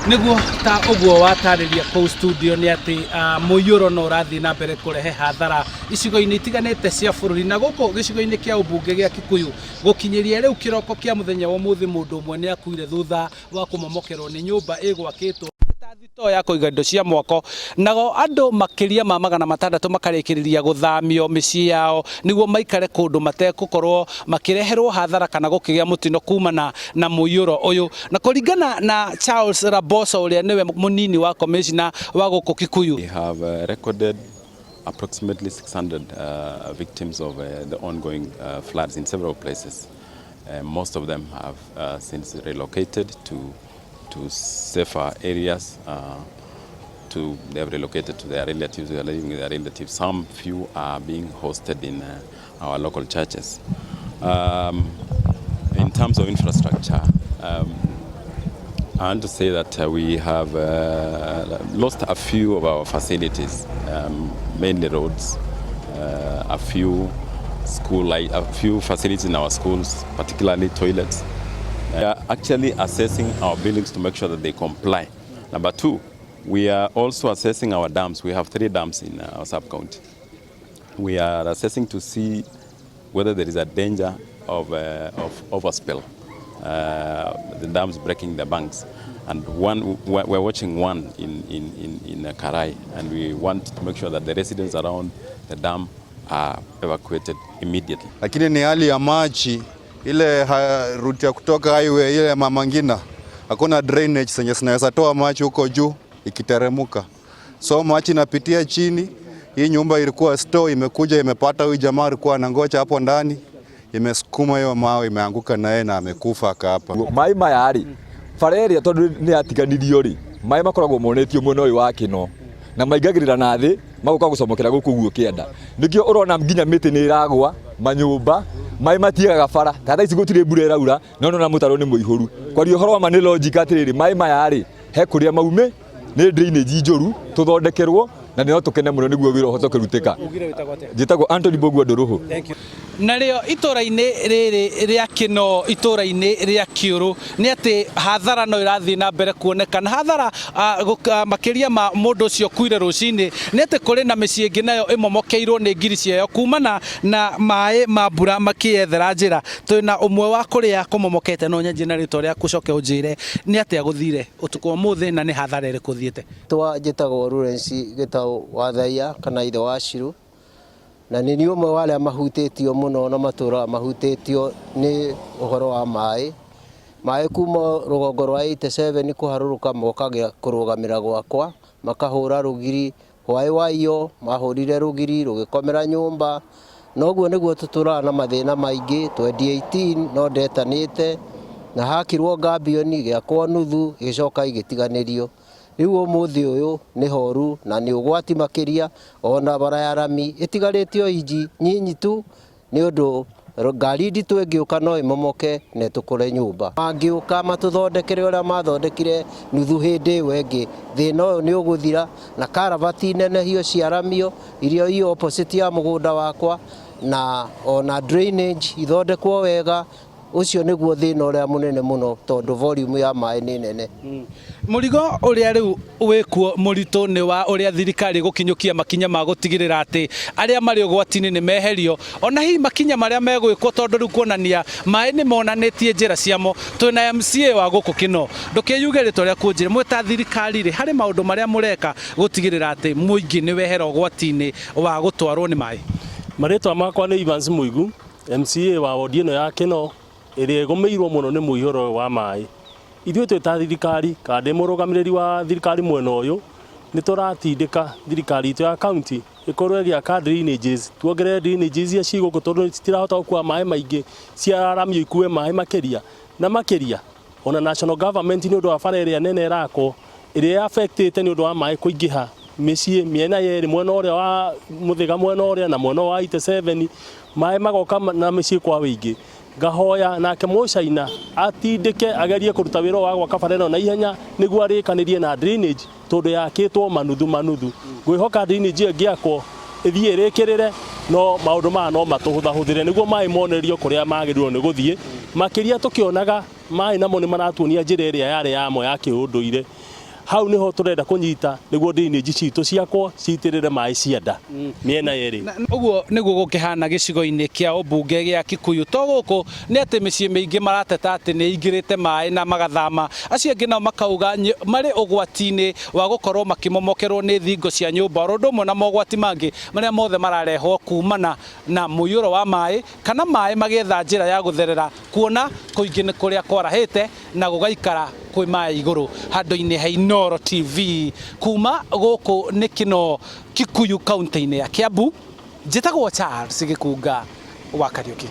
Nĩguo ta ũguo watarĩria kũu studio nĩ atĩ mũiyũro no ũrathiĩ na mbere kũrehe hathara icigo-inĩ itiganĩte cia bũrũri, na gũkũ gĩcigo-inĩ kĩa ũmbunge gĩa Kikuyu gũkinyĩria rĩu kĩroko kĩa mũthenya wa ũmũthĩ mũndũ ũmwe nĩ akuire thutha wa kũmomokerwo nĩ nyũmba ĩgwakĩtwo ta thitoo ya kũiga indo cia mwako, nao andũ makĩria ma 600 makarĩkĩrĩria gũthamio mĩciĩ yao nĩguo maikare kũndũ mategũkorwo makĩreherwo hathara kana gũkĩgĩa mũtino kumana na mũiyũro ũyũ. Na kũringana na Charles Raboso ũrĩa nĩwe mũnini wa commissioner wa gũkũ Kikuyu. We have recorded approximately 600 victims of the ongoing floods in several places. Most of them have since relocated to safer areas. They have relocated to their relatives, they are living with their relatives. Some few are being hosted in our local churches. In terms of infrastructure, I want to say that we have lost a few of our facilities, mainly roads, a few school, like a few facilities in our schools, particularly toilets. We are actually assessing our buildings to make sure that they comply. Number two, we are also assessing our dams. We have three dams in our sub-county. We are assessing to see whether there is a danger of overspill, the dams breaking the banks. And one, we're watching one in Karai, and we want to make sure that the residents around the dam are evacuated immediately. Lakini ni hali ya maji ile route ya kutoka highway ile Mama Ngina, hakuna drainage zenye zinaweza toa maji huko juu ikiteremuka, so maji inapitia chini. Hii nyumba ilikuwa store, imekuja imepata huyu jamaa alikuwa anangoja hapo ndani, imesukuma hiyo mawe, imeanguka naye na amekufa hapa. Maĩ maya rĩ, bara ĩrĩa tondũ nĩ yatiganirio rĩ, maĩ makoragwo monetio mwena ũyũ wa Kĩno na maingagĩrĩra na thĩ magoka gũcomokera gũkũ guo kĩanda. Nĩkĩo ũrona nginya mĩtĩ nĩ ĩragwa manyũmba, maĩ matiagaga bara. Ta thaa ici gũtirĩ mbura ĩraura, no nona mũtaro nĩ mũihũru. Kwaria ũhoro wa ma nĩ logic atĩrĩrĩ, maĩ maya rĩ, he kũrĩa maume nĩ drainage njũru tũthondekerwo na nĩ no tũkene mũno nĩguo wĩra ũhote kũrutĩka. Ugire wĩtagwo atĩa? Njĩtagwo Anthony Mbũgua Ndũrũhũ. Narĩo itũra-inĩ rĩrĩ rĩa Kĩno, itũra-inĩ rĩa Kĩũrũ, nĩ atĩ hathara no ĩrathiĩ na mbere kuonekana. Hathara makĩria ma mũndũ ũcio ũkuire rũcinĩ nĩ atĩ kũrĩ na mĩciĩ ĩngĩ nayo ĩmomokeirwo nĩ ngiri ciayo kumana na maĩ ma mbura makĩyethera njĩra. Twĩna ũmwe wa kũrĩa kũmomokete, no nyanjie na rĩtwa rĩaku ũcoke ũnjĩre nĩ atĩa gũthire ũtukũ wa ũmũthĩ na nĩ hathara ĩrĩkũ ũthiĩte. Twa njĩtagwo Lawrence Gĩtaũ wa Thaia kana ithe wa Ciru, na nĩ niĩ ũmwe wa arĩa mahutĩtio mũno na matũraga mahutĩtio nĩ ũhoro wa maĩ. Maĩ kuma rũgongo rwa 87 kũharũrũka mokaga kũrũgamĩra gwakwa, makahũra rũgiri hwaĩ wa iyo mahũrire rũgiri rũgĩkomera nyũmba. Noguo nĩguo tũtũraga na mathĩna maingĩ. 2018 no ndetanĩte na hakirwo gabioni gĩakwo nuthu, ĩgĩcoka ĩgĩtiganĩrio. Rĩu ũmũthĩ ũyũ nĩ horu na nĩ ũgwati makĩria, ona bara ya rami ĩtigarĩte o inji nyinyi tu, nĩ ũndũ ngari nditũ ĩngĩũka no ĩmomoke na ĩtũkũre nyũmba. Mangĩũka matũthondekere ũrĩa mathondekire nuthu hĩndĩ ĩyo ĩngĩ, thĩna ũyũ nĩ ũgũthira, na karavati nenehio ciaramio iria i opposite ya mũgũnda wakwa, na ona drainage ithondekwo wega. Ũcio nĩguo thĩna ũrĩa mũnene mũno, tondũ volume ya maĩ nĩ nene. Mũrigo ũrĩa rĩu wĩkuo mũritũ nĩ wa ũrĩa thirikari ĩgũkinyũkia makinya ma gũtigĩrĩra atĩ arĩa marĩ ũgwati-inĩ nĩ meherio, ona hihi makinya marĩa megwĩkwo, tondũ rĩu kuonania maĩ nĩ monanĩtie njĩra ciamo. Twĩna MCA wa gũkũ Kĩno, ndũkĩyuge rĩtwa rĩaku ũnjĩre, mwĩ ta thirikari rĩ, harĩ maũndũ marĩa mũreka gũtigĩrĩra atĩ mũingĩ nĩ wehera ũgwati-inĩ wa gũtwarwo nĩ maĩ? Marĩtwa makwa nĩ Evans Mũigu, MCA wa wodi ĩno ya Kĩno ĩrĩa ĩgũmĩirwo mũno nĩ mũihũro ũyũ wa maĩ. Ithuĩ twĩ ta thirikari kana ndĩ mũrũgamĩrĩri wa thirikari mwena ũyũ, nĩ tũratindĩka thirikari itũ ya county ĩkorwo ĩgĩaka drainages, tuongerere drainages iria ciĩ gũkũ tondũ citirahota gũkua maĩ maingĩ, ciararamio ikue maĩ makĩria na makĩria. Ona national government nĩ ũndũ wa bara ĩrĩa nene ĩrakwo ĩrĩa affectĩte nĩ ũndũ wa maĩ kũingĩha mĩciĩ mĩena yerĩ, mwena ũrĩa wa Mũthĩga, mwena ũrĩa na mwena wa 87, maĩ magoka na mĩciĩ kwa wĩingĩ. Ngahoya nake Mũcaina atindĩke agerie kũruta wĩra wa gwaka bara ĩno na ihenya nĩguo arĩkanĩrie na drainage, tondũ yakĩtwo manuthu manuthu. Ngwĩhoka drainage ĩyo ĩngĩakwo ĩthiĩ ĩrĩkĩrĩre, no maũndũ maya no matũhũthahũthĩre nĩguo maĩ monererio kũrĩa magĩrĩirwo nĩ gũthiĩ. Makĩria tũkĩonaga maĩ namo nĩ maratuonia njĩra ĩrĩa yarĩ yamo ya kĩũndũire. Hau niho turenda kunyita niguo drainage citũ ciakwo ciitĩrĩre maĩ cianda mĩena yerĩ. Ũguo nĩguo gũkĩhana gĩcigo-inĩ kĩa ũmbunge gĩa Kikuyu. To gũkũ nĩ atĩ mĩciĩ mĩingĩ marateta atĩ nĩ ĩingĩrĩte maĩ na magathama, acio angĩ nao makauga marĩ ũgwati-inĩ wa gũkorwo makĩmomokerwo nĩ thingo cia nyũmba, oro ũndũ ũmwe na mogwati mangĩ marĩa mothe mararehwo kumana na mũiyũro wa maĩ kana maĩ magĩetha njĩra ya gũtherera, kuona kũingĩ nĩ kũrĩa kwarahĩte na gũgaikara kwĩ maĩ igũrũ. Handũ-inĩ ha Inooro TV kuma gũkũ nĩ Kĩnoo, Kikuyu, kaunti-inĩ ya Kiambu, njĩtagwo Charles Gĩkunga wa Kariũki.